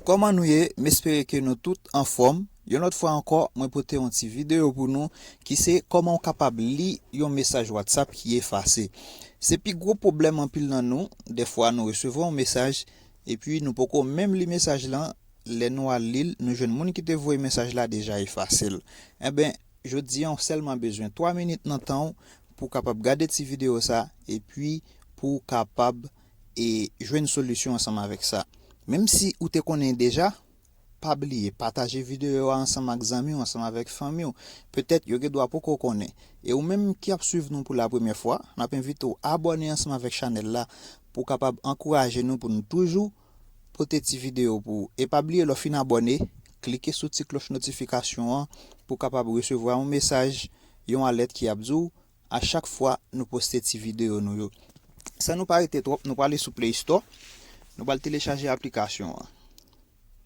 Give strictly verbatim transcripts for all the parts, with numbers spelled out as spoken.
Kòman nou ye? M espere ke nou tout anfòm. Yon lòt fwa ankò, mwen pote yon ti videyo pou nou ki se kòman w kapab li yon mesaj WhatsApp ki efase. Se pi gwo pwoblèm anpil nan nou. Dèfwa, nou resevwa yon mesaj, epi nou poko menm li mesaj lan. Lè nou al li l, nou jwenn moun ki te voye mesaj la deja efase l. Enben, jodi a, w sèlman bezwen twa minit nan tan w pou w kapab gade ti videyo sa, epi pou w kapab e jwenn solisyon ansanm avèk sa. Menm si ou te konnen deja, pa bliye pataje videyo a ansanm ak zanmi w, ansanm avèk fanmi w. Petèt yo gen dwa poko konnen. E ou menm ki ap swiv nou pou la premyè fwa, n ap envite w abòne ansanm avèk chanèl la pou w kapab ankouraje nou pou nou toujou pote ti videyo pou ou. E pa bliye lè w fin abòne, klike sou ti klòch notifikasyon an pou w kapab resevwa yon mesaj, yon alèt ki ap di w a chak fwa nou poste ti videyo nou yo. San nou pa rete twòp, nou prale sou Play Store, nou pral telechaje aplikasyon an.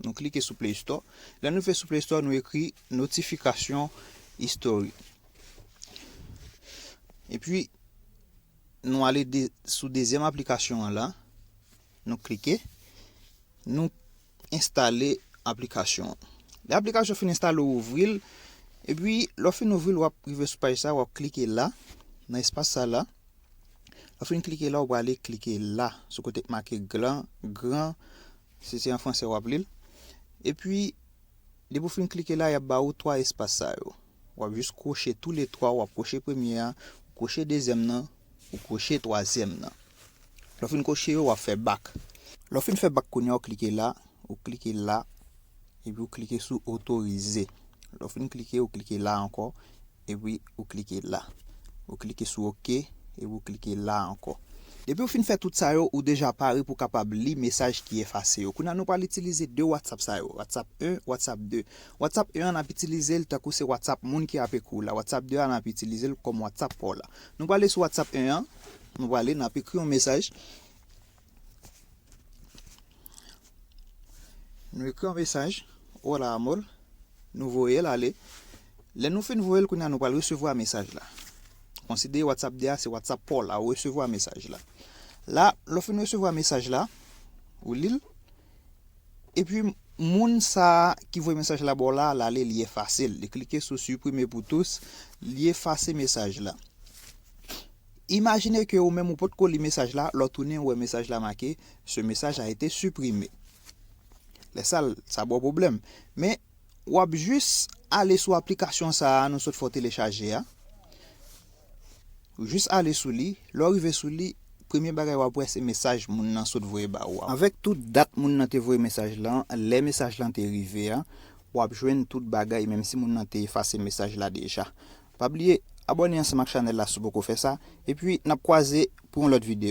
Nou klike sou Play Store. Lè nou rive sou Play Store, nou ekri notifikasyon history. Epi, nou ale de, sou dezyèm aplikasyon an la. Nou klike. Nou enstale aplikasyon an. Lè aplikasyon fin enstale, ou ouvri l. Epi, lè w fin ouvri l, w ap rive sou paj sa, w ap klike la, nan espas sa la. Lè w fin klike la, w prale klike la, sou kote k make gran, gran, si se an franse w ap li l. Epi, depi w fin klike la, y ap ba ou twa espas sa yo. W ap jis kwoche toule twa, w ap kwoche premye a, ou kwoche dezyèm nan, ou kwoche twazyèm nan. Lè w fin kwoche yo, w ap fè bak. Lè w fin fè bak kounye a, w klike la, ou klike la, epi ou klike sou otorize. Lè w fin klike, ou klike la ankò, epi ou klike la. Ou klike sou oke, epi ou klike la ankò. Depi w fin fè tout sa yo, ou deja pare pou w kapab li mesaj ki efase yo. Kounye a, nou pral itilize de WhatsApp sa yo, WhatsApp en, WhatsApp de. WhatsApp en an, n ap itilize l tankou se WhatsApp moun ki ap ekri w la. WhatsApp de a, n ap itilize l kòm WhatsApp pa w la. Nou prale sou WhatsApp en an, nou prale, n ap ekri yon mesaj. Nou ekri yon mesaj, "Hola, amor." Nou voye l ale. Lè nou fin voye l, kounye a nou pral resevwa mesaj la. Konsidere WhatsApp de a se WhatsApp pa w la, ou resevwa mesaj la. La, lè w fin resevwa mesaj la, ou li l. Epi, moun sa a ki voye mesaj la ba w la, l ale, li efase l. Li klike sou supprimer pour tous, li efase mesaj la. Imajine ke ou menm ou potko li mesaj la, lè w tounen ou wè mesaj la make, "Ce message a été supprimé." Lè sa, l- sa ba w pwoblèm. Men, w ap jis ale sou aplikasyon sa a nou sot fè w telechaje a. Ou jis ale sou li, lè w rive sou li, premye bagay w ap wè se mesaj moun nan sot voye ba ou a. Avèk tout dat moun nan te voye mesaj lan, lè mesaj lan te rive a, w ap jwenn tout bagay, menm si moun nan te efase mesaj la deja. Pa bliye, abòne ansanm ak chanèl la si w poko fè sa, epi n ap kwaze pou yon lòt videyo.